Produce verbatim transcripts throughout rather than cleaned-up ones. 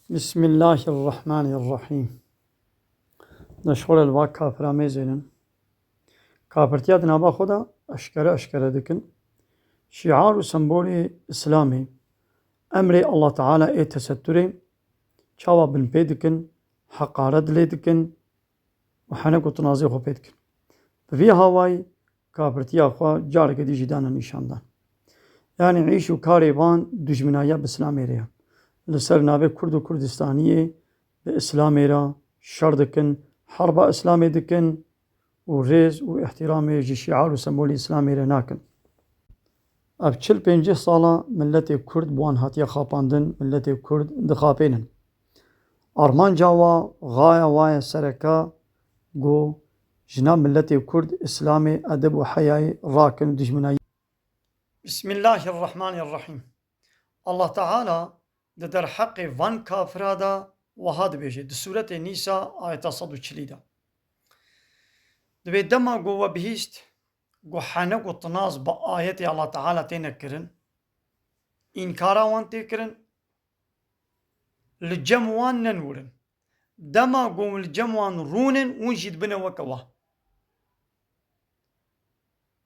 Bismillahirrahmanirrahîm. Neşxole li va kafira mêzênin. Kafirtiya di nava xwe de eşkere eşkere dikin. Şiar û sembolê Îslamê, emrê Allah Teala ê tesetturê çawa binpê dikin, heqaret lê dikin û henek û tinazê xwe pê dikin. Bi vî hawayî kafirtiya xwe careke dî jî dane nîşandan. Yanî îş û karê van dijminayiya bi Îslamê re ye. Li ser navê Kurd û Kurdistaniyê bi Îslamê re şer dikin, herba Îslamê dikin û rêz û îhtîramê ji şiar û sembolê Îslamê re nakin. Ev çil pêncî sala miletê Kurd bi wan hatiye xapandin, miletê Kurd dixapênin. Armanca wa, xaya wa ye sereke, ku ji nav miletê Kurd Îslamê, edeb û heyayê rakin û dijminayî. Bismillahirrahmanirrahîm. Allah Teala di derheqê van kafira de wiha dibêje, di sûretê Nîsa ayeta sed û çilî de. Dibê dema ku we bihîst, ku henek û tinaz bi ayetê Allah Teala têne kirin, înkara wan tê kirin, li cem wan nenûrin. Dema ku li cem wan rûnin, hûn jî dibine weke wa.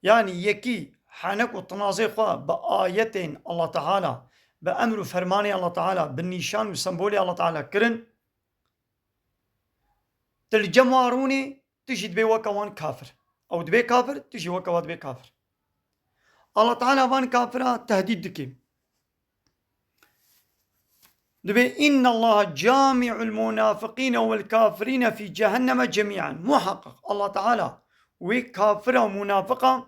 Yanî yekî henek û tinazê xwe bi ayetên Allah Teala, bi emr û fermanê Allah Teala, bi nîşan û sembolê Allah Teala kirin, tu li cem wan rûnê, tu jî dibê weke wan kafir. Ew dibê kafir, tu jî weke wa dibê kafir. Allah Teala van kafira tehdîd dike. Dibê, "Innallaha cami'ul munafiqîne vel kafirîne fî cehenneme cemî'an." Muhaqqaq Allah Teala wê kafira û munafiqa,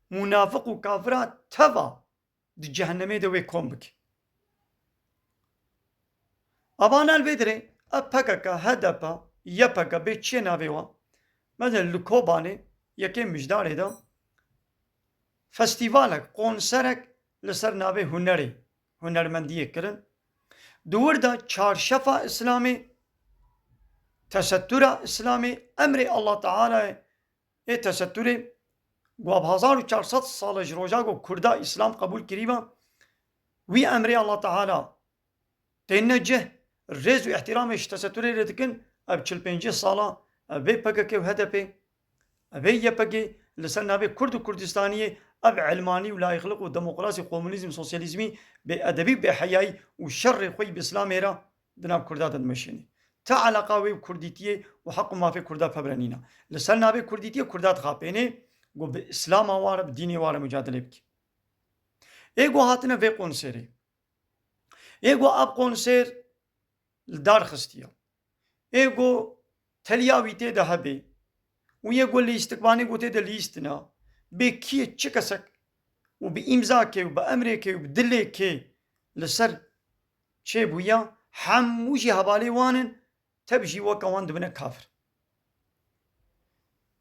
munafiq û kafira teva di cehennemê de wê kom bike. Abana li vê dirê, e, P K K, H D P, Y P G, bê çiyê navê wan. Mesela li Kobanê, yekê Mijdarê de, festîvalek, konserek li ser navê hunerê, hunermendiyê kirin. Di wir de çarşefa Îslamê, tesettura Îslamê, emrê Allah Teala'yê ê tesetturê, ku ev hezar û çar sed sal e ji roja ku Kurda Îslam qebûl kirî ve, wî emrê Allah Teala têne cih, rêz û îhtîramê ji tesetturê re dikin, ev çil pêncî sala, ev bê P K K û H D P, ev bê Y P G, li ser navê Kurd û Kurdistaniyê, ev ilmanî û layixliq û demokrasî, komunîzm, sosyalîzmî, bê edebî, bê heyayî û şerê xwe yî bi Îslamê re di nav Kurda de dimeşînî. Ti eleqa wê û Kurdîtiyê û heq û mafê Kurda pevre nîne. Li ser navê Kurdîtiyê Kurda dixapênê, ku bi Îslama wa re, bi dînê wa re mucadele bike. Ê ku hatine vê konserê. Ê ku ev konser li dar xistiye. Ê ku teliya wî tê de hebe. Û yê ku lîstikvanê ku tê de lîstina. Bê kî ye, çi kesek û bi îmza kê û bi emrê kê û bi dilê kê li ser çêbûya, hemû jî hevalê wan in, tev jî weke wan dibine kafir.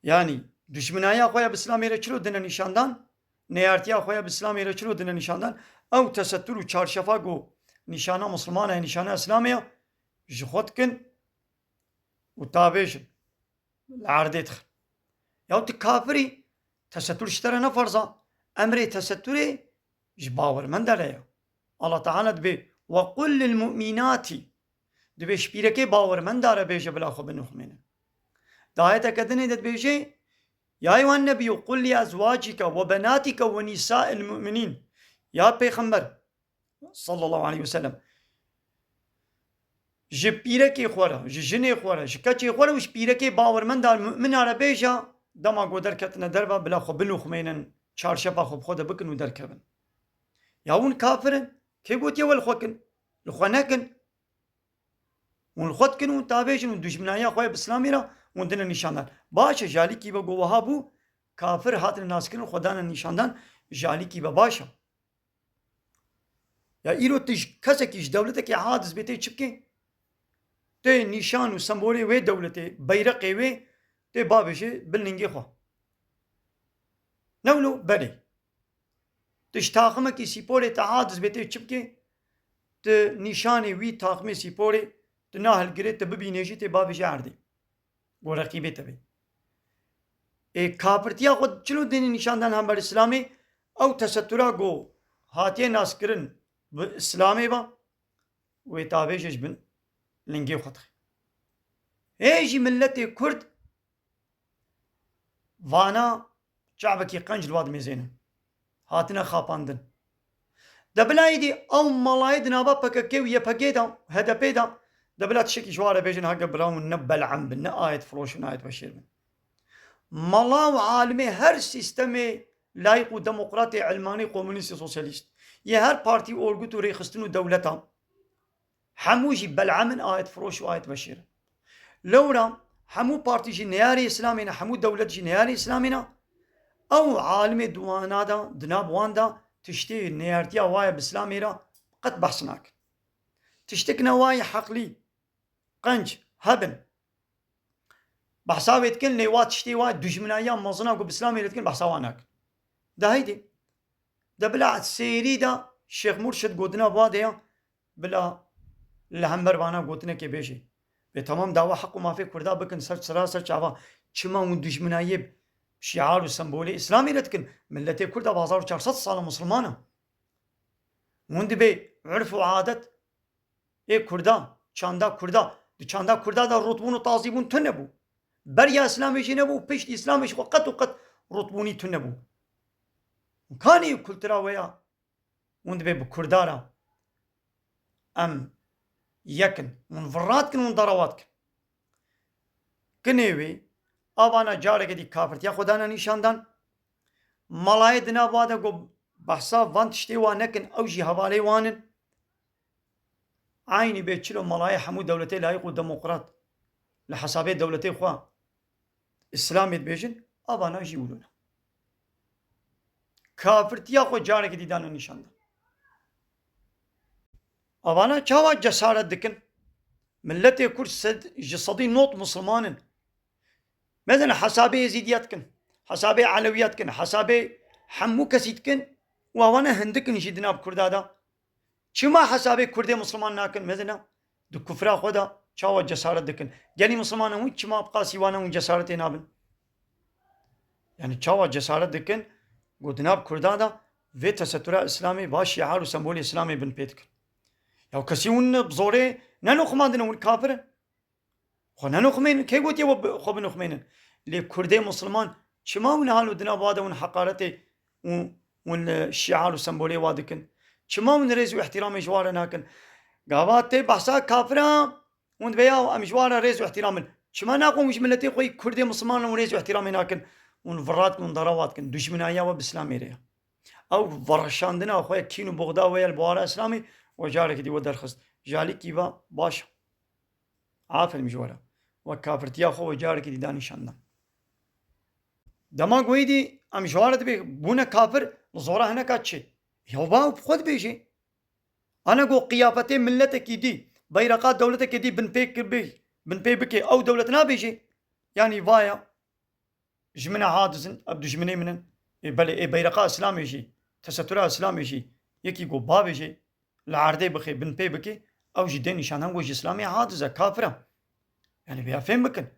Yanî, duşminayiya xwe ya bi Îslamê re çilo dine nîşandan, neyartiya xwe ya bi Îslamê re çilo dine nîşandan, ew tesettur û çarşefa ku nîşana Misilmana ye, nîşana Îslamê ye, ji xwe dikin û tavêjin, li erdê dixin. Ya tu kafirî, tesettur ji te re ne ferz e. Emrê tesetturê ji bawermenda re ye. Allah Teala dibê, "Ve qul lil mu'minatî." Dibê ji pîrekê bawermenda re bêje bila xwe binixumênin. Di ayeteke dinê de dibêje, "Ya eyyuhen nebiyyu qul li ezwacike ve benatika ve nisa'il mu'minîn." Ya Pêxember, sallallahu aleyhi ve sellem, ji pîrekê xwe re, ji jinê xwe re, ji keçê xwe re û ji pîrekê bawermenda mumina re bêje, dema ku derketine derve, bila xwe binûxmênin, çarşefa xwe bi xwe de bikin û derkevin. Ya hûn kafir in, kê gotiye we li xwe kin? Li xwe nekin. Hûn li xwe dikin û tavêjin û dujminahiya xwe ya bi Îslamê re hûn dine nîşandan. Baş e, ji alîkî ve ku wiha bû, kafir hatine naskirin, xwe dane nîşandan, ji alîkî ve baş e. Ya îro tu ji kesekî, ji dewletekî aciz bê, tê çi bikê? Tê nîşan û sembolê wê dewletê, beyreqê wê, tê bavêjê bin lingê xwe. Ne wilo? Belê. Tu ji taximekî sîporê te aciz bê, tê çi bikê? Tu nîşanê wî taximê sîporê tu nahilgirê, tu bibînê jî, tê bavêjê erdê. Ku reqîbê te bê. Ê kafirtiya xwe çilo dênê nîşandan hember Îslamê? Ew tesettura ku hatiye naskirin bi Îslamê ve, wê tavêje ji bin lingê xwe dixê. Hê jî milletê Kurd vana çavekî qenc li wa dimêzênin. Hatine xapandin. De bila êdî ew malayê di nava P K K û Y P G de, H D P de, de bila tiştekî ji wa re bêjin, heke bila hûn ne bel'em bin, ne ayet firoş û ne ayet beşêr bin. Mala û alimê her sîstemê layîq û demokratê, elmanî, komunîstî, sosyalîst, yê her partî, orgut û rêxistin û dewleta, hemû jî bel'em in, ayet firoş û ayet beşêr in. Lewra hemû partî jî neyarê Îslamê ne, hemû dewlet jî neyarê Îslamê ne. Ew alimê di wana de, di nav wan de tiştê neyartiya wa ye bi Îslamê re qet behs nakin. Tiştek ne wa ye heqlî, qenc, hebin. Behsa wê dikin, lê wa tiştê wa dijminayiya mezin a ku bi Îslamê re dikin, behsa wa nakin. De heydê. De bila sêrî de Şêx Murşid gotina bi wa de ya, bila li hember vana gotinekê bêjê. Bê temam dawa heq û mafê Kurda bikin ser sira ser çava. Çima hûn dijminayê şiar û sembolê Îslamê re dikin? Miletê Kurda bi hezar û çar sed sal e misilman e. Hûn dibê urf û adet ê Kurda, çanda Kurda, di çanda Kurda de rûtbûn û tazîbûn tune bû. Beriya Îslamê jî nebû, piştî Îslamê jî xwe qet û qet rûtbûnî tune bû. Kanî kultura we ya, hûn dibê bi Kurda re em yek in, hûn virra dikin, hûn derewa dikin. Kinê wê, a vana careke dî kafirtiya xwe dane nîşandan. Malayê di nav wa de ku behsa van tiştê wa nekin, ew jî hevalê wan in. Eynî bê çilo malayê hemû dewletê layîq û demokrat li hesabê dewletê xwe Îslamê dibêjin, a vana jî wilo ne. Kafirtiya xwe carekî dî dane nîşandan. A vana çawa cesaret dikin? Miletê Kurd sed, ji sedî nod misilman in. Mezin hesabê Êzîdiya dikin, hesabê Elewiya dikin, hesabê hemû kesî dikin û a wana hindik in jî di nav Kurda de. Çima hesabê Kurdê misilman nakin? Mezin e, di kufra xwe de çawa cesaret dikin? Gelî misilman e hûn çima bi qasî wana hûn cesaretê nabin? Yani çawa cesaret dikin ku di nav Kurda de vê tesetura Îslamê, va şiar û sembolê Îslamê bin pê dikin? Ya kesî hûn bi zorê nenoximandine, hûn kafir in. Xwe nenoximênin. Kê gotiye we bi-, xwe binoximênin? Lê Kurdê misilman çima hûn halo di nav wa de hûn heqaretê û hûn, e, şiar û sembolê wa dikin? Çima hûn rêz û îhtîramê ji wa re nakin? Gava tê behsa kafira, hûn dibê ya em ji wa re rêz û îhtîram in. Çima naxwin ji miletê xwe yî Kurdê misilman re hûn rêz û îhtîramê nakin? Hûn virra dikin, hûn derewa dikin. Dujminayiya we bi Îslamê re ye. Ew vereşandina xwe, kîn û buxda we ye li bawara Îslamê, we carekî dî we derxist. Jalîkî va baş e. Aferîn ji we re. We kafirtiya xwe we carekî dî da nîşandan. Dema ku êdî em ji we re dibê bûne kafir, li zora hineka çi? Ya va bi xwe dibêjê. Ana ku qiyafetê miletekî dî, beyreqa dewletekê dî bin pê kiribê, bin pê bikê, ew dewlet nabêjê. Yanî vaya. Ji min e hadiz in, ev dijminê min in. Ê belê, ê beyreqa Îslamê jî, tesetura Îslamê jî, yekî ku bavê jî li erdê bixê, bin pê bikê, ew jî dê nîşanan ku ji Îslamê hadiz e, kafir e. Yani vêya fêm bikin.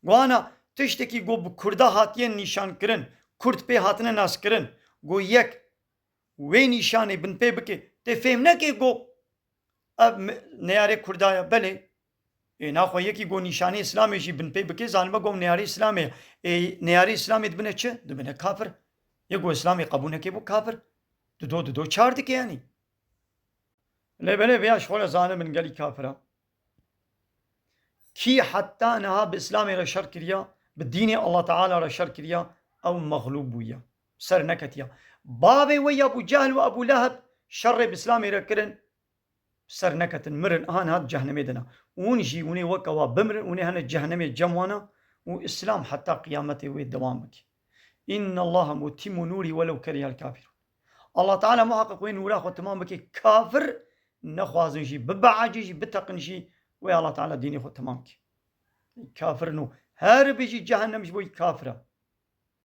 Ku ana tiştekî ku bi Kurda hatiye nîşankirin, Kurd pê hatine naskirin, ku yek wê nîşanê bin pê bike, tê fêm neke ku ev mi-, neyarê Kurda ye. Belê. Ê, naxwe yekî ku nîşanê Îslamê jî bin pê bike, zanibe ku ew neyarê Îslamê ye. Ê, neyarê Îslamê dibine çi? Dibine kafir. Yek ku Îslamê qebûl neke bû kafir. Dido, dido çar dike yanî. Lê belê vêya ji xwe re zanibin gelî kafir e. Kî heta niha bi Îslamê re şer kiriya, bi dînê Allah Teala re şer kiriya, ew mexlûb bûye, ser neketiya. Bavê we ya Ebû Cehl û Ebû Leheb şerê bi Îslamê re kirin, ser neketin, mirin, aha niha di cehennemê de ne. Hûn jî, hûn ê weke wa bimirin, hûn ê hene cehennemê cem wan e û Îslam heta qiyametê wê dewam bike. Înne Allahe mutimmu nûrî welew kerihel kafirûn. Allah Teala muheqeq wê nûra xwe timam bike, kafir nexwazin jî, bibe acî jî, biteqin jî, wê Allah Teala dînê xwe temam ke. Kafir nû. Her bijî cehennem ji bo kafir e.